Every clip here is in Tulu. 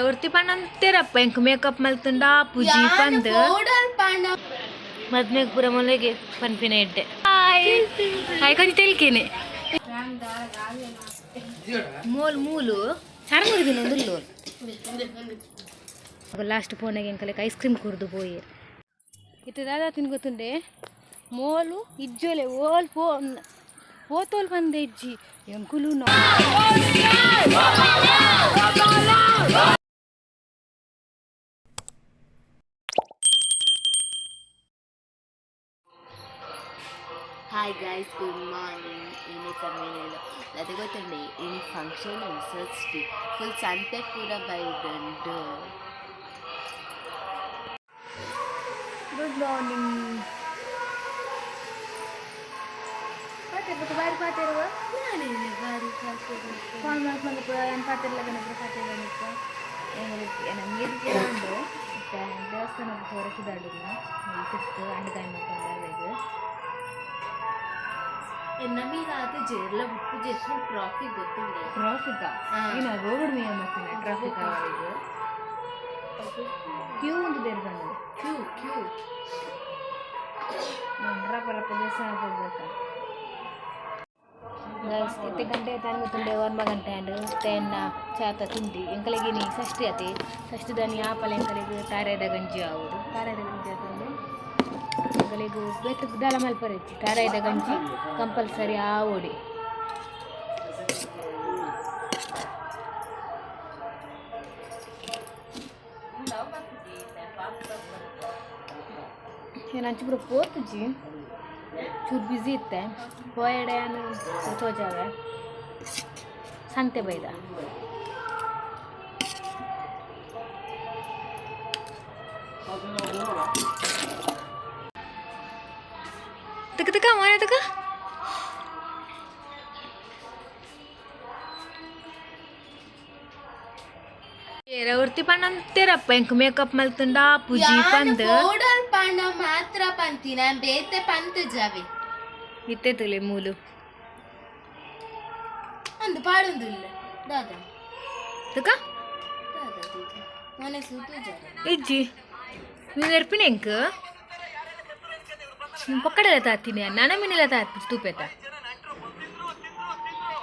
ಒರ್ತಿ ಪಂಡಂತೇರಪ್ಪ ಎಂಕ್ ಮೇಕಪ್ ಮಲ್ತುಂಡ ಪೂಜಿ ಪಂದ್ ಪೌಡರ್ ಪಾಂಡ. ಮದ್ಮೆಗ್ ಪೂರ ಮೊಲೆಗೆ ಪನ್ಪಿನ ಎಡ್ಡೆ. ಹಾಯ್ ಹಾಯ್, ಕೊಂಚ ತೆಲ್ಕೇನೆ. ಮೋಲ್ ಮೂಲು ಚರ್ಮದಿನ ಒಂದುಲ್ಲು. ಲಾಸ್ಟ್ ಪೋನಾಗ ಎಂಕಲೆಕ್ ಐಸ್ ಕ್ರೀಮ್ ಕುರ್ದು ಪೋಯೆರ್. ಇತ್ತೆ ದಾದಾ ತಿನ್ ಗೊತ್ತುಂಡೆ? ಮೋಲು ಇಜ್ಜೋಲೆ ಓಲ್ ಪೋ ಪೋತೋಲ್ ಪಂದೆ ಇಜ್ಜಿ ಎಂಕುಲು. Hi guys, good morning. ಇನಿ ಕಮ್ಮಿನೆಲ್ಲ ಅದೇ ಗೊತ್ತುಂಡೆ, ಇನಿ ಫಂಕ್ಷನ್ ಷಷ್ಠಿ, ಫುಲ್ ಸಂತೆ ಪೂರ ಬೈದುಂಡು. Good morning. ಬಾರಿ ಪಾತೆರುವ ಫೋನ್ ಮಾಡ್ಕೊಂಡು ಪೂರ ಏನು ಪಾತೆರ್ಲಗನ ಪೂರ ಪಾತೆರ್ಲನಿಕ್ಕ. ಎನ್ನ ನೀರು ಉಂಡು. ದೇವಸ್ಥಾನಕ್ಕೆ ಹೊರಕಿದಾಡಿಲ್ಲ ತಿರ್ತು ಅಂಡಗಾಯಿ ಮಾಡ್ಕೊಂಡು. ಎನ್ನ ಮೀನಾದ ಜೇರ್ಲ ಬುಕ್ಕು ಜೆಸ್ನು ಟ್ರಾಫಿಕ್ ಗೊತ್ತುಂಡೆ. ಟ್ರಾಫಿಕ್ ಇನ್ನು ರೋಡ್ ಮೇ ಮಾಡ್ತೀನಿ. ಟ್ರಾಫಿಕ್ ಅವರಿಗೆ ಕ್ಯೂ ಒಂದು ಬೇರೆ ಬಂದು. Q Q. ರಪ್ಪ ರಪ್ಪ ದೇವಸ್ಥಾನಕ್ಕೆ ಹೋಗ್ಬೇಕಾ ಗೈಸ್? ಇತ್ತೆ ಗಂಟೆ ತಾನು ಗೊತ್ತುಂಡೆ, 9 ಗಂಟೆ ಆಂಡ್. ತೇನ್ನ ಚಾತ ತಿಂಡಿ. ಎಂಕಲೆಗಿನಿ ಷಷ್ಠಿ ಅತಿ. ಷಷ್ಠಿ ದಾನಿ ಆಪಲ ಎಂಕಲೆಗ್ ತಾರಾಯ್ದ ಗಂಜಿ ಆವೊಡು. ತಾರಾಯ್ದ ಗಂಜಿ ಆತುಂಡು. ಎಂಕಲೆಗ್ ಬೇತೆ ದಾಲ ಮಲ್ಪರೆಜ್ಜಿ, ತಾರಾಯ್ದ ಗಂಜಿ ಕಂಪಲ್ಸರಿ ಆವೊಡೆ. ಏನು ಅಂಚೆ ಪೂರ ಪೋತುಜಿ, ಚೂರು ಬ್ಯುಸಿ ಇತ್ತೆ. ಪೋಯಡೆ ಯಾನ್ ತೋಜಾವೆ. ಸಂತೆ ಬೈದ. ತಕ ತಕ ಮೋನೆ ತಕ. ಒರ್ತಿ ಪಂಡಂತೇರಪ್ಪ ಎಂಕ್ ಮೇಕಪ್ ಮಲ್ತುಂಡ ಪೂಜಿ ಪಂದ್. ಪೌಡರ್ ಪಾಂಡ ಮಾತ್ರ ಪಂತಿನ, ಬೇತೆ ಪಂತ ಜಾವೆ. ಇತ್ತೆ ತುಲೆ ಮೂಲು. ಅಂದು ಪಾಡೊಂದುಲ್ಲ ದಾದಾ? ತಕ. ದಾದಾ ಮೊನೆ ಸೂತು ಜಾವೆ. ಇಜ್ಜಿ, ನೀನು ಎರ್ಪಿನ ಎಂಕ್ ಪಕ್ಕಡೆಲ್ಲ ತಾತೀನಿ ನನ ಮಿನಿಲ ತಾತಿ ತೂಪೇತ.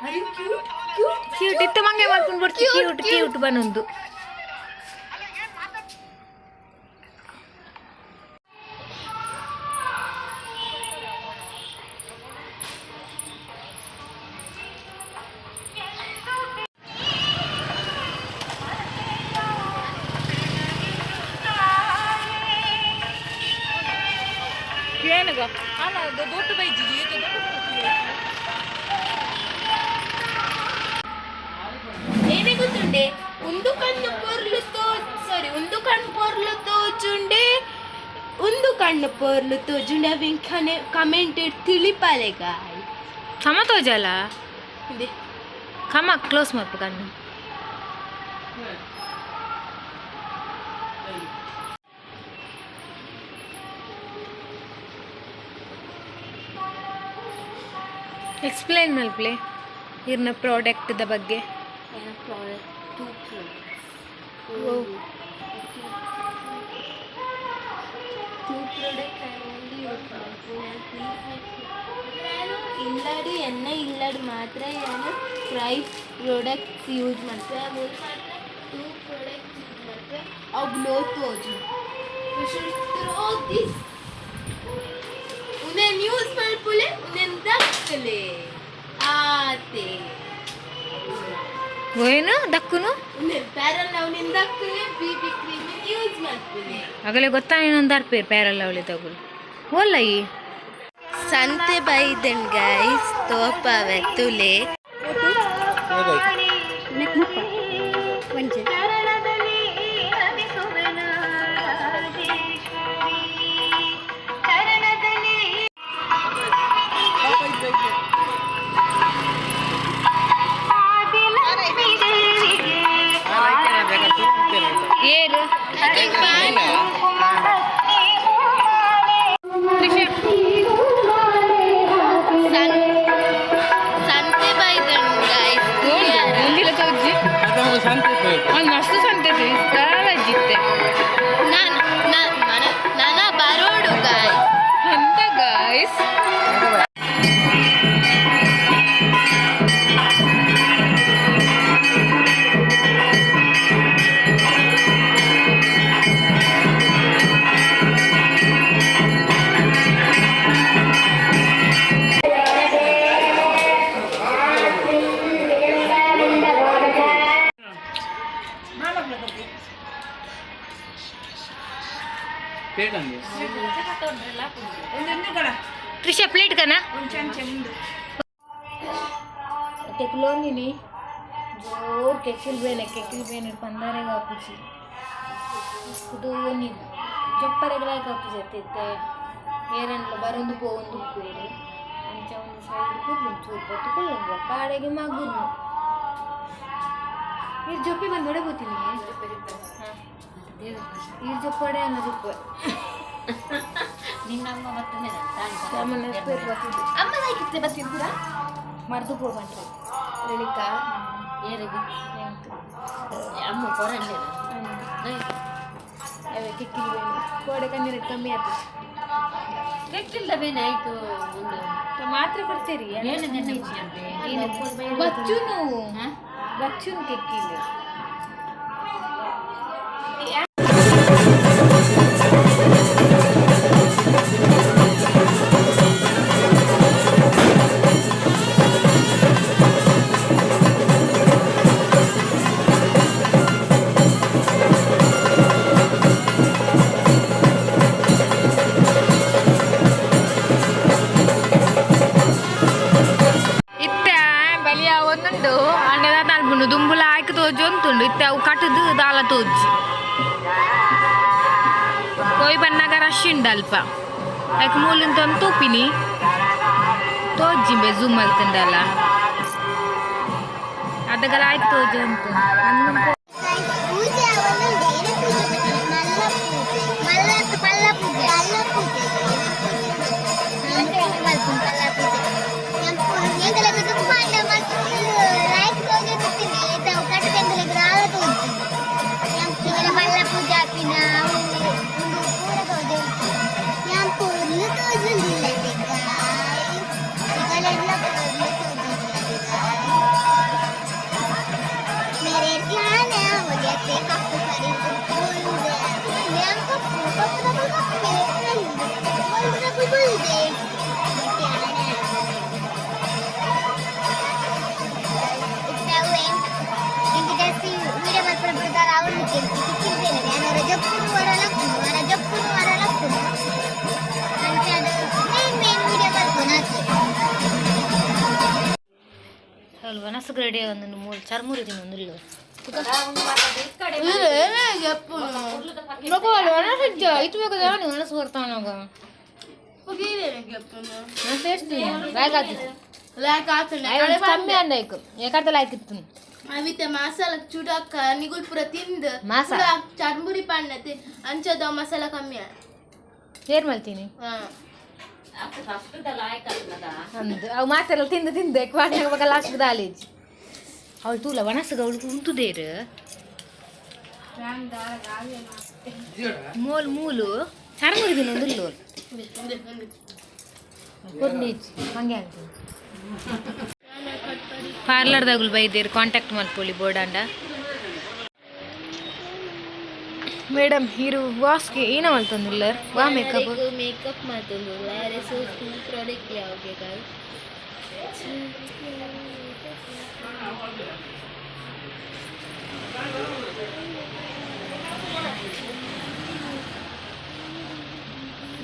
ಅರೆ, ಕ್ಯೂಟ್ ಕ್ಯೂಟ್. ಕ್ಯೂಟ್ ಇತ್ತ ಮಂಗೆ ಮಾಡ್ಕೊಂಡು ಬರ್ತಿ. ಕ್ಯೂಟ್ ಕ್ಯೂಟ್ ಬನ್ನೊಂದು. ಅಲ್ಲ, ದೊಡ್ಡ ಬೈಜಿ ದೊಡ್ಡ. ಏನೇ ಗೊತ್ತುಂಡೆ, ಒಂದು ಕಣ್ಣು ಪೊರ್ಲು ತೋ, ಸಾರಿ, ಒಂದು ಕಣ್ಣು ಪೊರ್ಲು ತೋಜುಂಡೆ, ಒಂದು ಕಣ್ಣು ಪೊರ್ಲು ತೋಜುಂಡೆ. ಅವಿನ್ ಕನೆ ಕಮೆಂಟ್ ತಿಳಿಪಾಲೆ ಗಾಯ್. ಸಮ ತೋಜಲ್ಲ. ಇಂದೆ. ಕಮ ಕ್ಲೋಸ್ ಮಾಡ್ಬೇಕು ಕಣ್ಣು. ಎಕ್ಸ್ಪ್ಲೈನ್ ಮಲ್ಪ್ಲೆ ಇರ್ನ ಪ್ರಾಡಕ್ಟ್ದ ಬಗ್ಗೆ. Product, two products. ಓ. ಟೂ ಪ್ರಾಡಕ್ಟ್ ನಾನು ಓನ್ಲಿ ಯೂಸ್ ಮಾಡ್ತೀನಿ. ನಾನು ಇಲ್ಲಡು ಎನ್ನ ಇಲ್ಲಡು ಮಾತ್ರ ನಾನು ಟ್ರೈ ಪ್ರಾಡಕ್ಟ್ಸ್ ಯೂಸ್ ಮಾಡ್ತೇವೆ. ಅದು ಮಾತ್ರ ಟೂ ಪ್ರಾಡಕ್ಟ್ಸ್ ಯೂಸ್ ಮಾಡ್ತೇವೆ. ಅವು ಗ್ಲೋ ತೋಜು. You should throw this. ಉನ್ನೆನ್ use ಮಲ್ಪುಲೆ, ಉನ್ನೆನ್ ದಕ್ಕಲೆ ಆತೆ. ಏನು ದಕ್ಕುನು? ಉನ್ನೆನ್ ಪ್ಯಾರಲ್ ಉನ್ನೆನ್ ದಕ್ಕಲೆ, ಬಿಬಿ ಕ್ರೀಮ್ ಯೂಸ್ ಮಲ್ಪುಲೆ. ಆಗಲೇ ಗೊತ್ತಾ ಇನ್ನೊಂದು ಅರ್ಪೇರು ಪ್ಯಾರಲ್ಲ ಅವಳಿ ತಗುಲು ಓಲ್ಲ ಈ. ಸಂತೆ ಬೈದನ್ ಗೈಸ್, ತೋಪವೆ ತುಲೆ. ಏರು. ಸಂತೆ ಬೈದನ್ ಗೈಸ್. ಮುಂದಿಲ ತೋಜಿ. ಮಸ್ತ್ ಸಂತೆ. ತ್ರಿಷಾ ಪ್ಲೇಟ್ ಕನ ತೆಕ್ಲೋಂದಿನಿ ಜೋರ್ ಕೆಕ್ಕಿಲ್ ಬೇನೆ ಕೆಕ್ಕಿಲ್ ಬೇನೆ ಪಂದಾರೆ ಕಾಪುಜಿ ಕುದೋನಿ ಜೊಪ್ಪರೆಗ್ಲಾಯ್ ಕಾಪುಜಿ ಅತ್ತಿತ್ತೆ ಏರನ್ಲ ಬರೊಂದು ಪೋವೊಂದು ಉಪ್ಪೇರು ಅಂಚ ಒಂದು ಸೈಡ್ ಕುರ್ಲು ಚೂರು ಪೊತ್ತು ಕುಲ್ಲುಂಬ ಕಾಡೆಗೆ ಮಗುರ್ನು ನೀರು ಜೊಪ್ಪಿ ಬಂದು ಒಡೆ పోತೀನಿ ಈ ಜೊಪ್ಪಡೆ ಅನ್ನ ಜೊಪ್ಪ ನಿನ್ನಮ್ಮ ಬರ್ತದೆ. ಅಮ್ಮ ದಾಯ್ಕಿತ್ತೆ ಬತ್ತೀನಿ ಕೂಡ ಮರ್ದು ಪೋಬಂಟ್ರೆ ರೆಡಿಕಾ ಏರಿಗೆ ಅಮ್ಮ ಕೊರಂಡೆ. ಅವೇ ಕಿಕ್ಕಿಲ್ ಬೇನೆ ಕೋಡೆ ಕಣ್ಣೀರು ಕಮ್ಮಿ ಆಯ್ತು. ಕೆಟ್ಟಿಲ್ದ ಬೇನೆ ಆಯ್ತು ಒಂದು. ಮಾತ್ರೆ ಕೊಡ್ತೀರಿ? ಬೇನೆ. ಬಚ್ಚುನು ಬಚ್ಚುನು ಕೆಕ್ಕಿಲ್ಲ. ಇತ್ತೆ ಬಲಿಯ ಒಂದುಂಡು ಅಂಡದ ತಲ್ಪುಂಡು ದುಂಬುಲ ಆಯ್ಕೆ ತೋಜಿ ಒಂತುಂಡು. ಇತ್ತೆ ಅವು ಕಟ್ಟುದು ದಾಲ ತೋಜಿ ಕೊಯ್ ಬನ್ನಾಗ ರಶ್ ಉಂಡು ಅಲ್ಪ. ಐಕ್ ಮೂಲುಂತ ಒಂದು ತೂಪಿನಿ ತೋಜಿಂಬೆ ಝೂಮ್ ಮಲ್ತುಂಡಲ್ಲ ಅದಗಲ ಆಯ್ಕೆ ತೋಜಿ ಅಂತ. ಪೂಜೆ ಅವನು ಏನೇ ಪೂಜೆ ಗೊತ್ತಿಲ್ಲ. ಮಲ್ಲ ಪೂಜೆ, ಮಲ್ಲ ಪಲ್ಲ ಪೂಜೆ, ಪಲ್ಲ ಪೂಜೆ, ಮಲ್ಪುಂಡು ಪಲ್ಲ ಪೂಜೆ. ಎಂಕಲೆಗ್ ದುಂಬಾಂಡ ಮಸ್ತ್ ಲೈಕ್ ತೋಜೊಂದಿತ್ತಿನಿ. ಇತ್ತೆ ಅವು ಕಟ್ಟುದು ಎಂಕಲೆಗ್ ದಾಲ ತೋಜಿ. ಎಂಕುಲು ಮಲ್ಲ ಪೂಜೆ ಆಪಿನ ಅವು ಉಂದು ಪೂರ ತೋಜೊಂದು. ಯಾನ್ ಪೊರ್ಲು ತೋಜೊಂದಿಲ್ಲ ಗಾಯ್ಸ್. ನಿಕಲೆಗ್ಲ ಪೊರ್ಲು ತೋಜೊಂದಿಲ್ಲ ಗಾಯ್ಸ್. मेरे ध्यान है हो जाते कप सारी बोल दे मैं कप कप कप कप बोल दे बोल दे ध्यान है. ಇಂಕ ಜಾಸ್ತಿ ವಿಡಿಯೋ ಮಲ್ಪಡ ಬಿಡ್ದಾರ ಅವಳು ಕಿಕ್ಕಿಲ್ ಬೇರೆ. ಯಾನ್ ಜಪ್ಪುನು ವರಲಕ್ಕುನು ವರ ಜಪ್ಪುನು ವರಲಕ್ಕುನು ಅಂಚ ಅದು ಮೇನ್ ಮೇನ್ ವಿಡಿಯೋ ಮಲ್ಪುನ ಅತ್ತೆ. ಅಲ್ವ ನಸುಕು ರೆಡಿ ಒಂದು ಮೂರು ಚರ್ಮುರಿ ತಿನ್ನೊಂದಿಲ್ಲ. ಇತ್ತು ಬೇಕಾದ ಒಣಸು ಬರ್ತಾವನಾಗ. ಲೈಕ್ ಆಗ್ತಿತ್ತು. ಲೈಕ್ ಆತಂಡ. ಕಮ್ಮಿ ಅಂಡ ಏಕಾರ್ತ ಲೈಕ್ ಇತ್ತು. ಅವಿತ ಮಸಾಲ ಚುಡಾಕ ನಿಗುಲ್ ಪೂರ ತಿಂದು. ಮಾಸ. ಚರ್ಮುರಿ ಪಣ್ಣತೆ ಅಂಚದ ಮಸಾಲ ಕಮ್ಮಿ. ಏರ್ ಮಲ್ತೀನಿ. ಹಾ. ಅಂದು ಅವು ಮಾತೆಲ್ಲ ತಿಂದು ತಿಂದು ಎಕ್ವಾಟ್ನಾಗ ಲಾಸ್ಟ್ ದಾಲೇಜ್ ಅವಳು ತೂಲ ಒಣಸುಗ ಅವಳು ಉಂತುದೇರು ಮೋಲ್ ಮೂಲು ಚರ್ಮುರಿ ತಿನ್ನೊಂದಿಲ್ಲ ಕೊರ್ನೀಚ್ ಹಂಗೆ ಅಂತೀನಿ. ಪಾರ್ಲರ್ದಾಗುಲು ಬೈದೇರು ಕಾಂಟ್ಯಾಕ್ಟ್ ಮಲ್ಪೊಲಿ ಬೋರ್ಡಾಂಡ. ಮೇಡಮ್ ಇರು ವಾಸ್ಗೆ ಏನ ಮಲ್ತೊಂದುಲ್ಲರ್ ವಾ ಮೇಕಪ್? ಮೇಕಪ್ ಮಾಡ್ತೊಂದು ಸ್ಕೂಲ್ ಪ್ರಾಡಕ್ಟ್ ಯಾವಾಗ ಗಾಯ್ಸ್.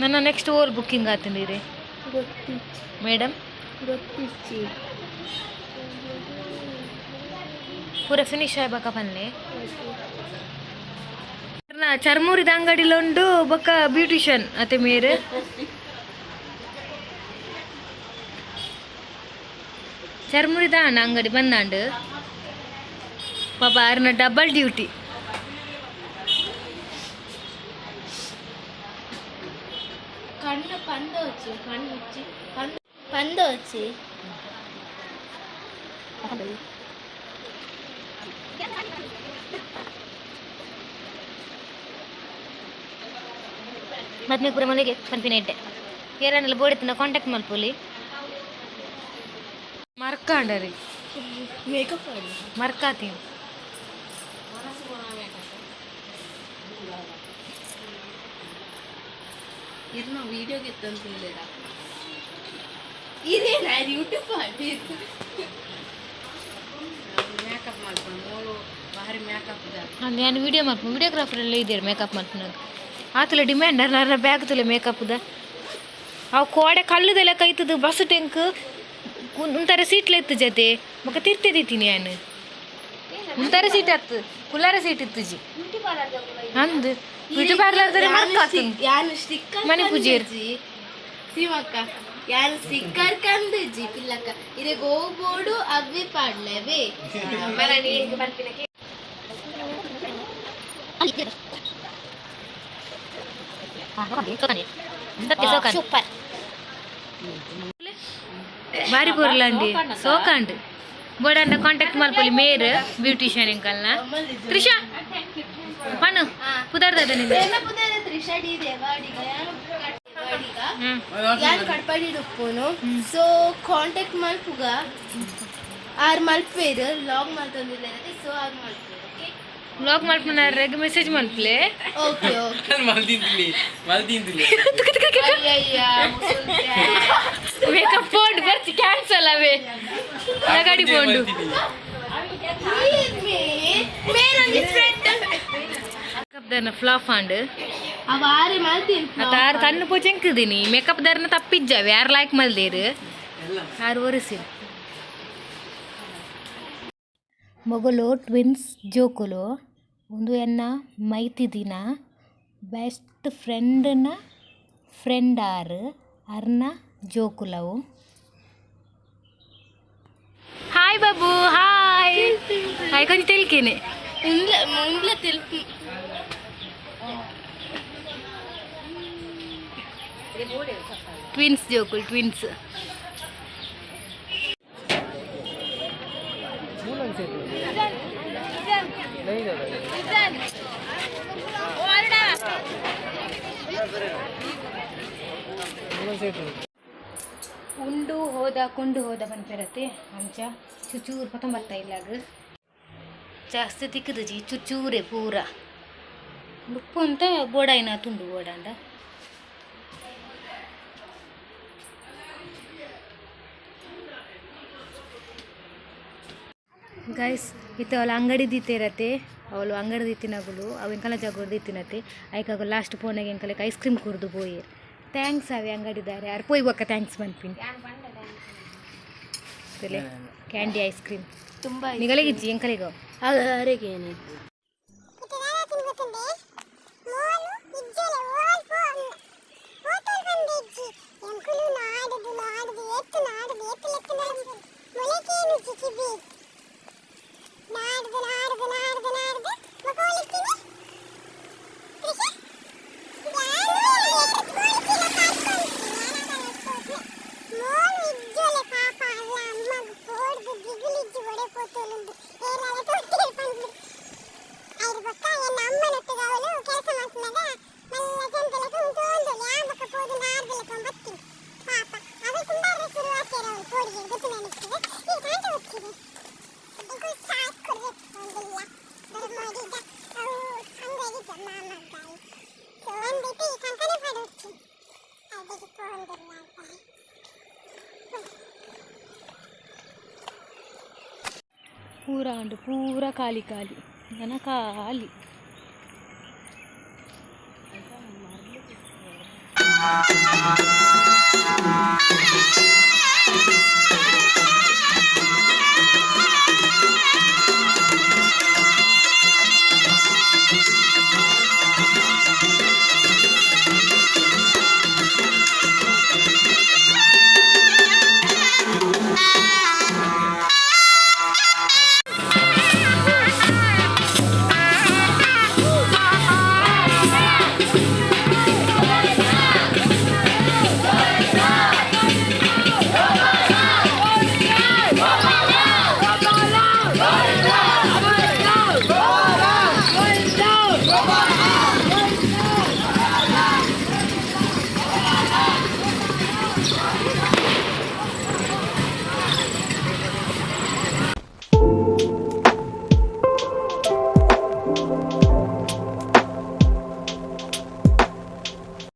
ನನ್ನ ನೆಕ್ಸ್ಟ್ ಓರ್ ಬುಕ್ಕಿಂಗ್ ಆತಂದಿರಿ? ಗೊತ್ತಿಚ್ಚಿ. ಮೇಡಮ್. ಗೊತ್ತಿಚ್ಚಿ. ಪೂರ ಫಿನಿಶ್ ಆಯ್ಬಕ ಪನ್ಲೆ. ಚರ್ಮೂರಿದ ಅಂಗಡಿಲುಂಡು ಬೊಕ್ಕ ಬ್ಯೂಟಿಷಿಯನ್ ಅತೆ ಮೇರ್. ಚರ್ಮುರಿದ ಅಣ್ಣ ಅಂಗಡಿ ಬಂದಾಂಡು. ಪಾಪ ಆರ್ನ ಡಬಲ್ ಡ್ಯೂಟಿ. ಕಣ್ಣು ಪಂದೋಚಿ ಕಣ್ಣು ಮುಚ್ಚಿ ಪಂದ ಪಂದೋಚಿ. ಮತ್ತೆ ಪೂರ ಮನೆಗೆ ಪನ್ಪಿನ ಇಟ್ಟೆ ಏರನ್ನೆಲ್ಲ ಬೋಡಿತ್ತಿನ ಕಾಂಟ್ಯಾಕ್ಟ್ ಮಲ್ಪೊಲಿ ಮರ್ಕಾಂಡರಿ. ಮೇಕಪ್ ಮಾಡಿ. ಮರ್ಕಾತೀನಿ. ಇರ್ನ ವೀಡಿಯೋಗೆ ಎತ್ತಂತಿಲ್ಲ. ಇದೇನ ಯೂಟ್ಯೂಬ್ ಮಾಡಿ. ಮೇಕಪ್ ಮಾಡ್ಕೊಂಡು ಮೋಳು. ನಾನು ವಿಡಿಯೋ ಮಲ್ಪು, ವಿಡಿಯೋಗ್ರಾಫರ್ ಎಲ್ಲ ಇದ್ದೀರಿ ಮೇಕಪ್ ಮಲ್ಪುನಾಗ. ಆತಲ ಡಿಮ್ಯಾಂಡ್ ನನ್ನ ಬ್ಯಾಗ್ ತುಲೆ ಮೇಕಪ್ದ. ಅವು ಕೋಡೆ ಕಲ್ಲುದೆಲ್ಲ ಕೈತದು ಬಸ್ ಟೆಂಕ್ ಒಂಥರ ಸೀಟ್ಲ ಇತ್ತು ಜೊತೆ ಬೊಕ ತಿರ್ತಿದ್ದೀನಿ ನಾನು. ಒಂಥರ ಸೀಟ್ ಹತ್ತು ಕುಲ್ಲಾರ ಸೀಟ್ ಇತ್ತುಜಿ ಅಂದ್ ಬ್ಯೂಟಿ ಪಾರ್ಲರ್ ಮರ್ಕಾತು. ಯಾನು ಸ್ಟಿಕ್ಕರ್ ಮನೆ ಪೂಜೆರ್. ಸೀಮಕ್ಕ, ಯಾನು ಸ್ಟಿಕ್ಕರ್ ಕಂದುಜಿ ಪಿಲ್ಲಕ್ಕ ಇರೆ ಗೋಬೋಡು ಅವ್ವೆ ಪಾಡ್ಲೆವೆ. ಸೂಪರ್, ಬಾರಿ ಪೊರ್ಲಂಡಿ ಸೋಕಾಂಡ್. ಬೋಡಂಡ ಕಾಂಟ್ಯಾಕ್ಟ್ ಮಲ್ಪೊಲಿ ಮೇರ್ ಬ್ಯೂಟಿಷಿಯನ್ ಎಂಕಲ್ನ. ತ್ರಿಷಾ ಪಣ್ಣು ಪುದರ್ದ ನಿಂದು. ಪ್ರೇಮ ಪುದರ ತ್ರಿಷಾ ಡಿ ದೇವಾಡಿಗ. ಯಾನು ದೇವಾಡಿಗ. ಯಾನ್ ಕಡ್ಪಾಡಿ ಉಪ್ಪುನು. ಸೊ ಕಾಂಟ್ಯಾಕ್ಟ್ ಮಲ್ಪುಗ. ಆರ್ ಮಲ್ಪೇರು ಲಾಗ್ ಮಲ್ತೊಂದಿಲ್ಲ, ಸೊ ಆರ್ ಮಲ್ಪೇರು, ಓಕೆ. ಬ್ಲಾಗ್ ಮಲ್ಪುನಾರೆಗ್ ಮೆಸೇಜ್ ಮಲ್ಪಲೆ. Okay okay. ಮಲ್ದಿಂದಿಲಿ ಮಲ್ದಿಂದಿಲಿ. ಅಯ್ಯಯ್ಯ. ಮೇಕಪ್ ಪೋಂಡು ಬರ್ತಿ ಕ್ಯಾನ್ಸಲ್ ಅವೇ ಲಗಾಡಿ ಪೋಂಡು. ಮೇಕಪ್ ದಾರ್ನ ಫ್ಲಾಪ್ ಆಂಡ್. ಅವ ಆರೆ ಮಲ್ತೀನಿ. ಅತ್ತ ಆರು ಕಣ್ಣು ಪೋ ಚೆಂಕುದಿನಿ. ಮೇಕಪ್ ದಾರ್ನ ತಪ್ಪಿಜ್ಜಾವೆ. ಯಾರು ಲೈಕ್ ಮಲ್ದೇರು ಆರು ಒರೆಸಿ. ಮೊಗಲು ಟ್ವಿನ್ಸ್ ಜೋಕುಲು. ಒಂದು ಎನ್ನ ಮೈತಿದಿನ ಬೆಸ್ಟ್ ಫ್ರೆಂಡ್ನ ಫ್ರೆಂಡ್ ಆರ್ ಅರ್ನ ಜೋಕುಲವು. Hi Babu, hi hi. ಕೊಂಚ ತೆಲ್ಕೇನೆ. ಉಂಡ್ಲ ಉಂಡ್ಲ ತಿಲ್ಪಿ. Twins ಜೋಕುಲ್, twins. ಉಂಡು ಹೋದ ಕೊಂಡು ಹೋದ ಪನ್ಪೆರತೆ ಅಂಚ ಚುಚೂರು ಪತೊಂಬತ್ತ ಇಲ್ಲಾಗ ಜಾಸ್ತಿ ತಿಕ್ಕುದುಜಿ, ಚುಚೂರೆ ಪೂರ. ಉಪ್ಪು ಅಂತ ಬೋಡಾಯಿನ ತುಂಡು ಬೋಡಾಂಡ. ಗೈಸ್, ಇತ್ತೆ ಅವಳು ಅಂಗಡಿ ದೀತೇರತೆ. ಅವಳು ಅಂಗಡಿ ದೀತಿನಗುಲು ಅವು ಎಂಕಲ ಜಾಗೋಡು ದೀತಿನತೆ. ಐಕಾಗ ಲಾಸ್ಟ್ ಪೋನಾಗ ಎಂಕಲಕ್ಕೆ ಐಸ್ ಕ್ರೀಮ್ ಕುರ್ದು ಪೋಯೆರ್. Thanks ಅವೆ ಅಂಗಡಿದಾರೆ. ಆರ್ ಪೋಯ್ ಬೊಕ್ಕ thanks ಪನ್ಪಿನಿ. ಕ್ಯಾಂಡಿ ಐಸ್ ಕ್ರೀಮ್ ತುಂಬಾ. ನಿಗಲಿಗಿಜ್ಜಿ, ಎಂಕಲಿಗ. ಅರೆಗೇನೆ. ಮೋಲು ಇಜ್ಜಲೆ ಓಲ್ ಪೋತಲ್ ಬಂದಿಜ್ಜಿ. ಎಂಕುಲು ನಾಡುದು ನಾಡುದು ಏತ್ತು ನಾಡುದು ಏತ್ತು ಲೆಕ್ಕ ನಾಡುದು ಮೊಳಕೇನು ಚಿಕಿಬಿ ನಾಡುದು ನಾಡುದು ನಾಡುದು ನಾಡುದು ಮಗೋಲಿಕ್ಕಿನಿ. ತ್ರಿಷಾ, ಮೋಲು ಇಜ್ಜೊಲೆ ಪಾಪ ಅಲ್ಲ ಅಮ್ಮಗ್ ಪೋಡ್ದು ದಿಗುಲಿಜ್ಜಿ ಒಡೆ ಪೋತೋಲುಂದು ಏಲಾಲ ತೋಟೇರ್ ಪಂಡ್ಲು. ಐರ್ ಬೊಕ್ಕ ಎನ್ನ ಅಮ್ಮನೊಟ್ಟಿಗೆ ಅವಳು ಕೆಲಸ ಮಲ್ಪುನಗ ಮಲ್ಲ ಜಂತಲೆಕ ಉಂತೊಂದು ಯಾ ಬೊಕ್ಕ ಪೋದು ನಾರ್ದಲೆಕ ಬತ್ತಿನಿ. ಪಾಪ ಅವು ಕುಂಬಾರ ಶುರು ಆತೇರ ಅವಳು ಪೋಡಿಗೆ ಗೊತ್ತು ನನಗೆ. ಈ ಕಾಂತ ಹೋಗ್ತಿದೆ ಎಂಕುಲು ಸಾಕ್ ಕೊಡ್ಬೇಕು ಒಂದಿಲ್ಲ ಧರ್ಮಡಿದ ಅವು ಅಂಗಡಿದ ಮಾಮಗಾಯಿ. ಸೊ ಒಂದಿಟ್ಟು ಈ ಕಂಕನೆ ಪಡೋಚಿ ಅದಕ್ಕೆ ಪೋಂದಿಲ್ಲ. ಪೂರ ಉಂಡು, ಪೂರ ಖಾಲಿ ಖಾಲಿ, ನನ ಖಾಲಿ.